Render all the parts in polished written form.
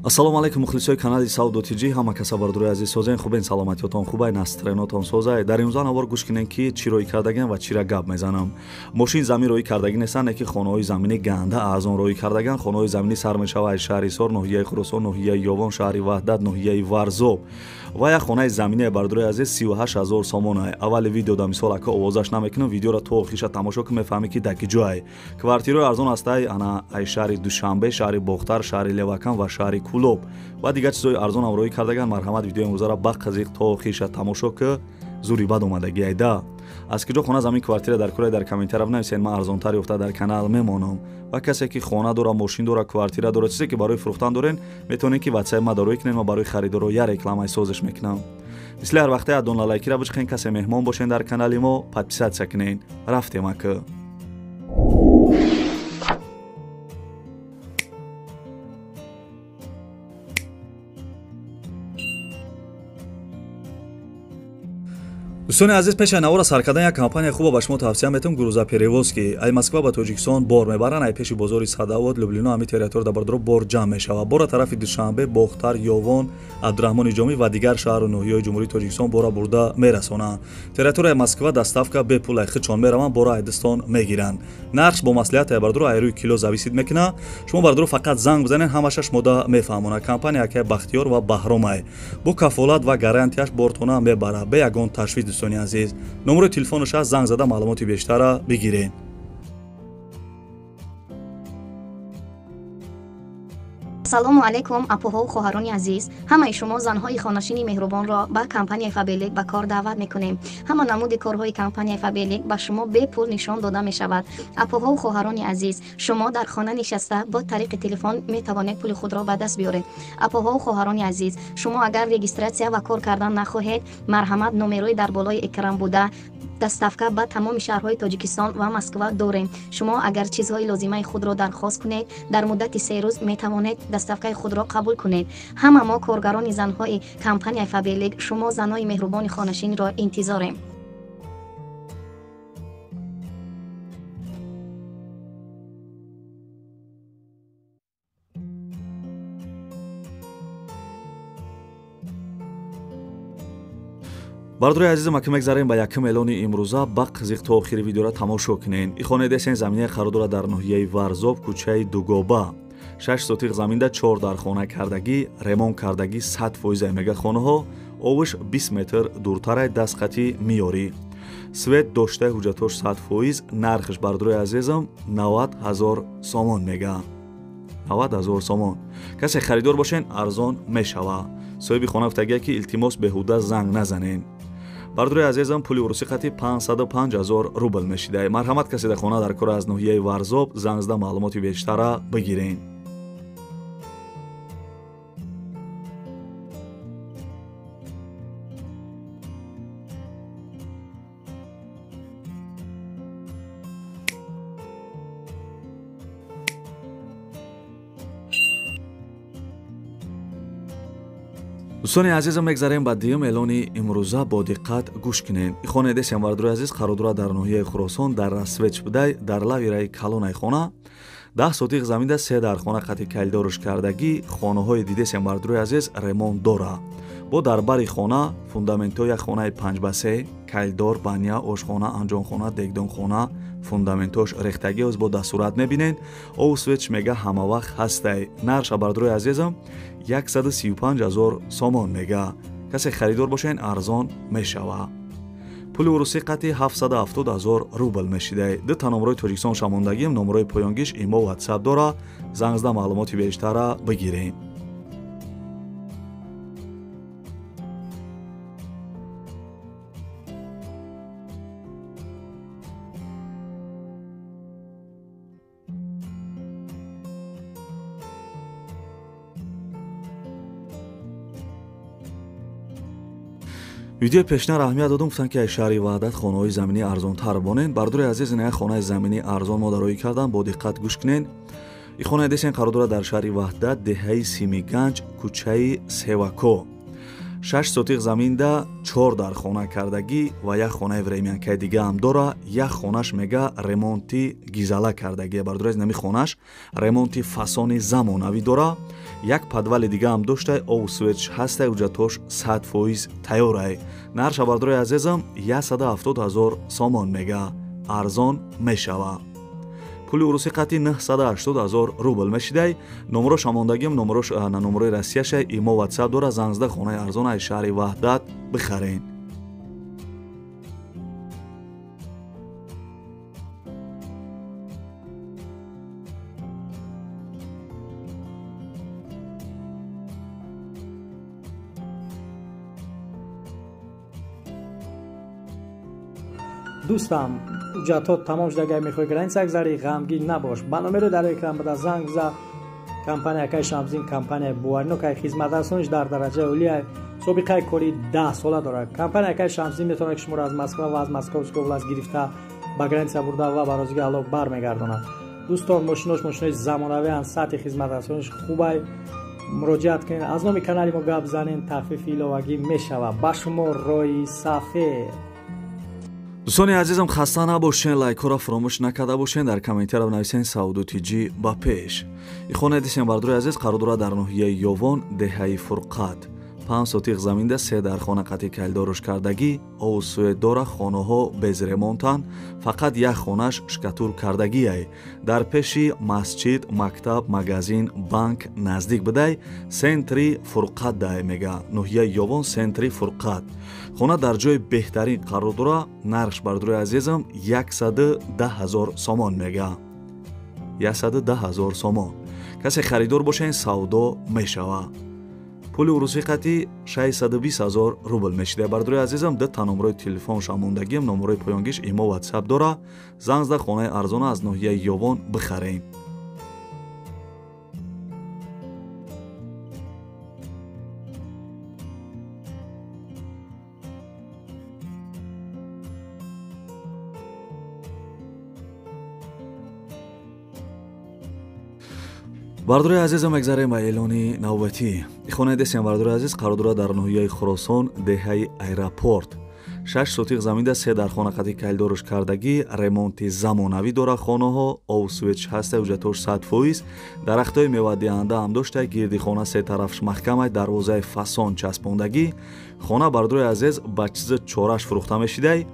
Ассалому алайкум мухлисои канали Савдо ТЖ, ҳама каса бардорои азиз созен, хубен, саломатиётон хубай, настроенотон созай. Дар имрӯза навор гӯш кунем, ки чӣ роӣ кардаган ва чира гап мезанам. Мошин замин роӣ кардагӣ нестанд, ки хонаҳои заминӣ ганда аз он роӣ кардаган. Хонаҳои заминӣ сар мешава аз шаҳри Ҳисор, ноҳияи Хуросон, ноҳияи Ёвон, шаҳри Ваҳдат, ноҳияи Варзоб. Ва як хонаи заминие бардорои азиз 38 000 сомон. Аввали видео да мисол ака овозаш намекунам, видеоро то охириша тамошо кун, мефаҳмӣ ки дар ки ҷой. Квартираҳои арзон ҳастай ана ай шаҳри Душанбе, шаҳри Бохтар, шаҳри Левакан ва шаҳри Кулоб ва дигар чизҳои арзон ҳам роӣ кардаган. Марҳамат, видеои имрӯзаро ба қазиқ то охириша тамошо ки зури бад омадагӣ айда. Аз киҷо хона замин квартира дар курай дар комментария бинависед, ман арзонтар ёфта дар канал мемонам. Ва касе ки хона дора, мошин дора, квартира дора, чизе ки барои фурӯхтан дорен, метавонед ки ватсап ма дароӣ кунед, ман барои харидоро я рекламаи созиш мекунам. Мисли ҳар вақте адон лайкира бичиқен, касе меҳмон бошен дар канали мо, подписаться кунен. Рафтем ака. Дӯстони азиз, пеши навора сар кардан як компания хуба ба шумо тавсия метавам, грузоперевозки. Ай Москва ба Тоҷикистон бор мебаранд, ай пеши бозори Садовод, Люблино, ҳами территория дар бардоро бор ҷамъ мешавад. Бора тарафи Душанбе, Бохтар, Ёвон, Абдураҳмони Ҷомӣ ва дигар шаҳру ноҳияҳои Ҷумҳурии Тоҷикистон бора бурда мерасонанд. Территорияи Москва доставка бепул, ай худшон мераванд, бора ай дастон мегиранд. Нархш бо маслиҳат ай бардоро ай рӯи кило зависит мекунад. Шумо бардоро фақат занг бизанед, ҳамаша шумода мефаҳмонад. Компания акай Бахтиёр ва Баҳромай. Бо кафолат ва гарантияш бортона мебарад, бе ягон ташвиш. Дӯстони азиз, номерои телефонаш аст, занг зада маълумоти бештара бигиред. Ассалому алайкум, апоҳову хоҳарони азиз. Ҳамаи шумо занҳои хонашини меҳрубонро ба компанияи Фаберлик ба кор даъват мекунем. Ҳама намуди корҳои компанияи Фаберлик ба шумо бепул нишон дода мешавад. Апоҳову хоҳарони азиз, шумо дар хона нишаста бо тариқи телефон метавонед пули худро ба даст биёред. Апоҳову хоҳарони азиз, шумо агар регистратсия ва кор кардан нахоҳед, марҳамат, номерои дар болои экран буда. Доставка ба тамоми шаҳрҳои Тоҷикистон ва Москва дорем. Шумо агар чизҳои лозимаи худро дархост кунед, дар муддати 3 рӯз метавонед доставкаи худро қабул кунед. Ҳама мо коргарони занҳои компанияи Фаберлик шумо занои меҳрубони хонашинро интизорем. Бардорои азизам, ака мегзарем ба якум эълони имрӯза. Ба қизиқ то охири видеоро тамошо кунед. И хонаи десен заминаи қарор дорад дар ноҳияи Варзоб, кӯчаи Дугоба. 6 сотиқ заминда 4 дар хона кардагӣ, ремонт кардагӣ 100% мега хонаҳо, овуш 20 метр дуртарай дастхати миёрӣ. Свет доштаи, ҳуҷҷатош 100%, нархш бардорои азизам 90 000 сомон мега. 90 000 сомон. Касе харидор бошен, арзон мешава. Соҳиби хона гуфтагия ки илтимос беҳуда занг назанен. Бардорои азизам, пули урусӣ қати 505 000 рубл мешида. Марҳамат, касе дар хона дар кор аз ноҳияи Варзоб, занг зада маълумоти бештара бигирен. Дӯстони азизам, мегзарем ба дуюм эълони имрӯза, бо диққат гӯш кунед. И хонаи десем бардорои азиз қарор дорад дар ноҳияи Хуросон, дар Рассвеч будай, дар лави раи калонаи хона. 10 сотиқ заминда 3 дар хона қати калидорш кардагӣ. Хонаҳои дидесем бардорои азиз ремонт дора. Бо дар бари хона фундаментҳои як хонаи 5 ба 3, калидор, баня, ошхона, анҷонхона, дегдонхона, фундаментҳош рехтагӣ оз бо дастурат мебинед. Ову светш мега ҳама вақт ҳастай. Нарша бардорои азизам 135 000 сомон мега. Касе харидор бошен, арзон мешава. Пули урусӣ қати 770 000 рубл мешида. Ду та номерои Тоҷикистон шамондагим, номерои поёнгиш имо ватсап дора, занг зада маълумоти бештара бигирем. Видеои пешина раҳмият додум, гуфтанд ки аз шаҳри Ваҳдат хонаҳои заминӣ арзонтар бонед. Бардори азиз, ин як хонаи заминӣ арзон мо дароӣ кардам, бо диққат гӯш кунед. И хонаи десен қарор дорад дар шаҳри Ваҳдат, деҳаи Симиганҷ, кӯчаи Севако. 6 сотиқ заминда 4 дар хона кардагӣ ва як хонаи времянкаи дига ҳам дора. Як хонаш мега ремонти гизала кардагӣ. Бародари азиз, нами хонаш ремонти фасони замонавӣ дора. Як подвали дига ҳам доштай, обу светш ҳастай, ҳуҷҷатҳош 100% тайёрай. Нарша бародари азизам 170 000 сомон мега, арзон мешава. Пули урусӣ қатъи 980 000 рубл мешидай. Номрош ҳамондагим, номрош на номрои Россияшай, имо WhatsApp дора. Занг зада хонаи арзон аз шаҳри Ваҳдат бихарен. Дӯстам, ҳуҷҷатҳо тамом шуда, агар мехоҳӣ граница гузарӣ, ғамгин набош. Ба номеро дар экран буда занг зад. Компания Акай Шамсиддин компания боваринок ай, хизматрасониш дар дараҷаи олия, собиқаи кори 10 сола дорад. Компания Акай Шамсиддин метавонад ки шуморо аз Москва ва аз Московской област гирифта ба граница бурда ва ба розигӣ Аллоҳ бармегардонад. Дӯстон, мошинош мошинои замонавианд, сатҳи хизматрасониш хубай. Муроҷиат кунед, аз номи канали мо гап занед, тахфифи иловагӣ мешавад. Ба шумо роҳи сафед. Дӯстони азизам, хаста набошен, лайкҳоро фаромӯш накарда бошен, дар комментария нависен Савдо ТЖ ба пеш. Ихона дисем бародари азиз, қарор дорад дар ноҳияи Ёвон, деҳаи Фурқат. 5 сотиқ заминда 3 дар хона қатъи калидоруш кардагӣ, обу свет дора, хонаҳо без ремонтанд, фақат як хонаш шкатур кардагиай. Дар пеши масҷид, мактаб, магазин, банк наздик будай, центри Фурқат дай мега. Ноҳияи Ёвон, центри Фурқат. Хона дар ҷои беҳтарин қарор дора. Нархш бародари азизам 110 000 сомон мега. 110 000 сомон. Касе харидор бошен, савдо мешава. Пули урусӣ қатъи 620 000 рубл мешида. Бародари азизам, ду та номрои телефон шамондагиам, номрои поёнгиш имо WhatsApp дора. Занг зада хонаи арзона аз ноҳияи Ёвон бихарем. Бародари азизам, мегзарем ба эълони навбатӣ. Хонаи десем бародари азиз қарор дорад дар ноҳияи Хуросон, деҳаи Аэропорт. 6 сотиқ заминда 3 дар хона қатъи калидоруш кардагӣ, ремонти замонавӣ дора хонаҳо, обу светш ҳаста, ҳуҷҷатҳош 100%, дарахтҳои мевадиҳанда ҳам дошта, гирди хона се тарафш маҳкамай, дарвозаи фасон часпондагӣ. Хона бародари азиз ба чизи чораш фурӯхта мешидай.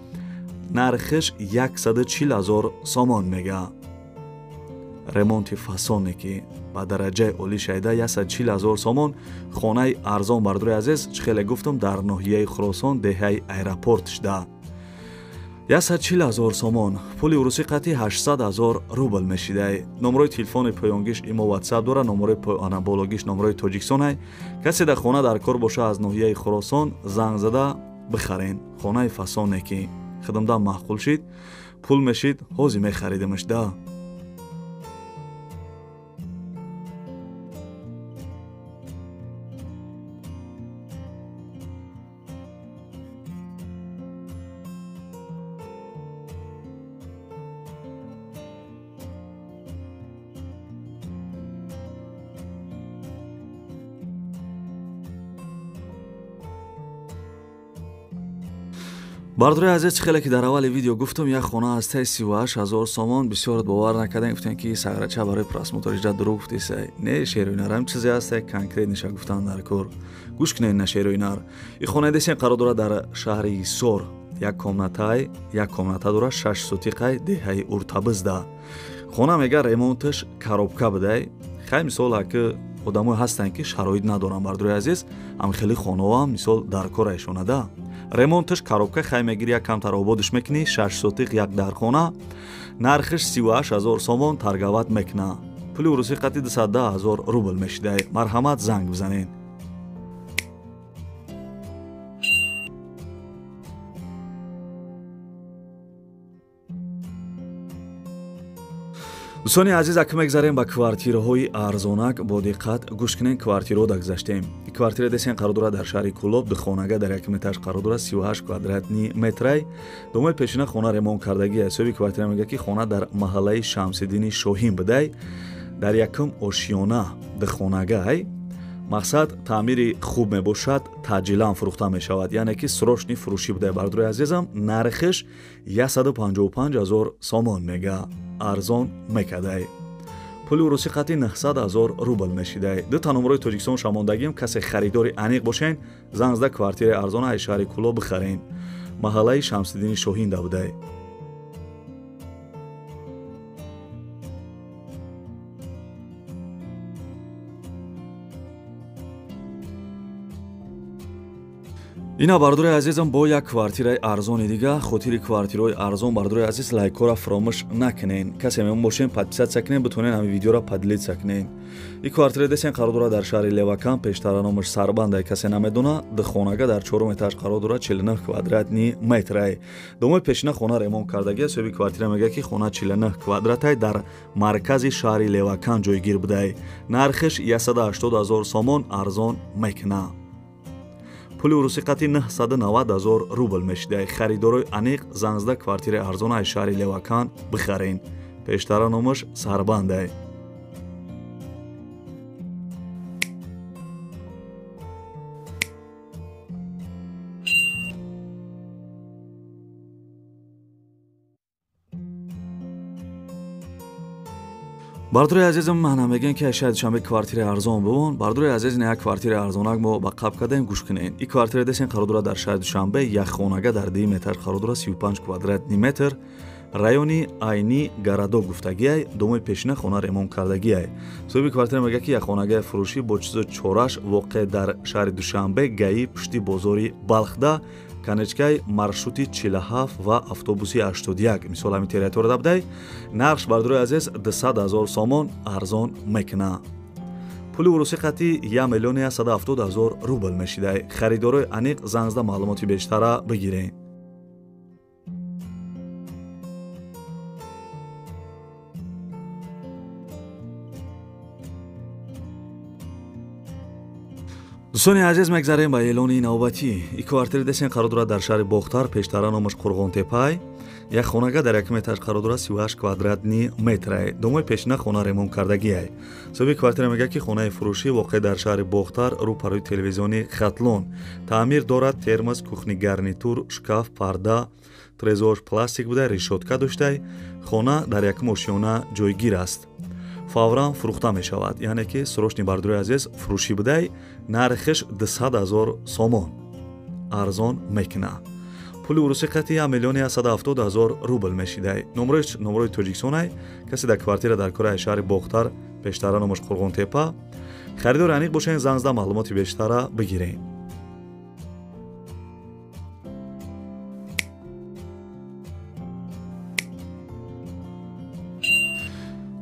Нархиш 140 000 сомон мега. Ремонти фасоне ки ба дараҷаи олӣ шайда 140 000 сомон. Хонаи арзон бародари азиз, чӣ хеле гуфтам, дар ноҳияи Хуросон, деҳаи Аэропорт шуда. 140 000 сомон. Пули урусӣ қатъи 800 000 рубл мешидай. Номрои телефони поёнгиш имо WhatsApp дора, номрои анабологиш номрои Тоҷикистонай. Касе дар хона дар кор боша аз ноҳияи Хуросон, занг зада бихарен. Хонаи фасоне ки хидмда маъқул шид, пул мешид, ҳозир мехаридимш да. Бародари азиз, хеле ки дар аввали видео гуфтам, як хона аз таи 38 000 сомон. Бисёр бовар накардем, гуфтем ки сағрача барои просмотр иҷра дурӯғ гуфтесай. Не, шеруинар, ҳам чизе ҳастай конкрет ниша гуфтан дар кор. Гӯш кунед на шеруинар. И хонаи десем қарор дорад дар шаҳри Ҳисор. Як комнатай, як комната дорад, 6 сотиқай, деҳаи Уртабизда. Хона мега ремонташ коробка будай. Хай мисол аки одамое ҳастанд ки шароит надоранд бародари азиз, ҳам хеле хонаҳо мисол дар корайшонада. Ремонташ коробка, хай мегири, як камтар ободиш мекунӣ, 6 сотиқ як дархона, нархиш 38 000 сомон торговать мекуна. Пули урусӣ қатъи 210 000 рубл мешидай. Марҳамат, занг бизанед. Дӯстони азиз, ака мегзарем ба квартираҳои арзонак. Бо диққат гӯш кунед, квартираҳо дагзаштем. Квартира десен қарор дорад дар шаҳри Кӯлоб, духонага дар як метраш қарор дорад, 38 квадратни метрай. Домои пешина хона ремонт кардагӣ. Ҳисоби квартира мегӯяд ки хона дар маҳаллаи Шамсиддини Шоҳин будай, дар якум ошиёна духонагай. Мақсад таъмири хуб мебошад, таъҷилан фурӯхта мешавад, яъне ки срочный фурӯшӣ буда. Бардори азизам, нархиш 155 000 сомон мега, арзон мекадай. Пули урусӣ қати 900 000 рубл мешидай. Дута номерои Тоҷикистон шамондагим, касе харидори аниқ бошен, занг зада квартираи арзона аз шаҳри Кӯлоб бихарен. Маҳаллаи Шамсиддини Шоҳинда будай. Ина бардори азизам бо як квартираи арзони дига. Хотири квартираҳои арзон бардори азиз лайкҳоро фаромӯш накунен. Касе меҳмон бошен, подписаться кунен, битонен ҳамин видеоро поделиться кунен. Ин квартира десен қарор дорад дар шаҳри Левакан, пештара номаш Сарбандай, касе намедона. Духонага дар чорум этаж қарор дорад, 49 квадратный метрай. Домои пешина хона ремонт кардагия. Соҳиби квартира мегӯяд, ки хона 49 квадратай, дар маркази шаҳри Левакан ҷойгир будай. Нархиш 180 000 сомон, арзон мекуна. Пули урусӣ қати 990 000 рубл мешидай. Харидорои аниқ занг зада квартираи арзона аз шаҳри Левакан бихарен. Пештара номаш Сарбандай. Бардори азизам, мана мегӯем ки шаҳри Душанбе квартираи арзон бубон. Бардори азиз, не як квартираи арзонак мо ба қаб кардем, гӯш кунед. Ин квартира десен қарор дорад дар шаҳри Душанбе, як хонага дар 2 метр қарор дорад, 35 квадратный метр, райони Айни Городок гуфтагиай, домои пешина хона ремонт кардагиай. Соҳиби квартира мегӯяд, ки як хонагаи фурӯшӣ бо чизо чораш воқеъ дар шаҳри Душанбе, гаи пушти бозори Балхда, конечкаи маршрути 47 ва автобуси 81, мисол ҳамин территорияда будай. Нархш бардори азиз 200 000 сомон, арзон мекуна. Пули урусӣ қати 1 170 000 рубл мешидай. Харидорои аниқ занг зада маълумоти бештара бигирен. Дӯстони азиз, мегзарем ба эълони навбатӣ. Ин квартира десен қарор дорад дар шаҳри Бохтар, пештара номаш Қурғонтепай. Як хонага дар якум этаж қарор дорад, 38 квадратный метрай. Домои пешина хона ремонт кардагиай. Соҳиби квартира мегӯяд, ки хонаи фурӯшӣ воқеъ дар шаҳри Бохтар, рӯпарои телевизиони Хатлон. Таъмир дорад, термос, кухни гарнитур, шкаф, парда, трезорш пластик буда, решётка доштай. Хона дар якум ошёна ҷойгир аст. Фавран фурӯхта мешавад, яъне ки срочный бардори азиз фурӯшӣ будай. Нархиш 200 000 сомон, арзон мекуна. Пули урусӣ қати 1 170 000 рубл мешидай. Номрои номрои Тоҷикистонай. Касе дар квартира дар кораи шаҳри Бохтар, пештара номаш Қурғонтепа, харидори аниқ бошен, занг зада маълумоти бештара бигирен.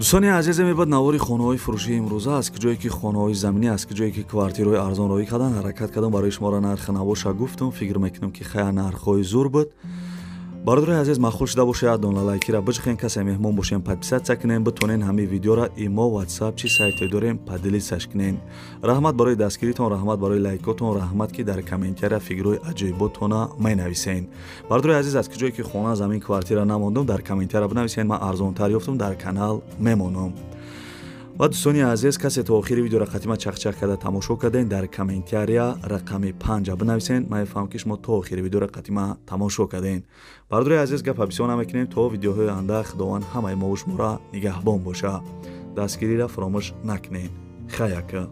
Дӯстони азиз, мебад навори хонаҳои фурӯшии имрӯза, аз куҷое ки хонаҳои заминӣ, аз куҷое ки квартираҳои арзон роӣ кардан, ҳаракат кардам барои шуморо нархи навоша гуфтам. Фикр мекунам, ки хая нархҳои зур буд. Бародари азиз, маъқул шуда бошад, дона лайкира биҷихен, касе меҳмон бошем, подписаться кунем, битонен ҳамин видеора имо, ватсап чи сайте дорем, поделиться кунен. Раҳмат барои дастгиритон, раҳмат барои лайкотон, раҳмат ки дар комментария фикрҳои аҷоиботона менависен. Бародари азиз, аз куҷое ки хона, замин, квартира намондум, дар комментария бинависен, ман арзонтар ёфтум, дар канал мемонам. Ва дӯстони азиз, касе то охири видеоро қатима чақчақ карда тамошо карден, дар комментария рақами 5 бинависен. Ман мефаҳмам, ки шумо то охири видеоро қатима тамошо карден. Бародари азиз, гапа бисёр намекунем. То видеоҳои оянда Худованд ҳамаи мову шуморо нигаҳбон боша. Дастгириро фаромӯш накунед. Хаяка.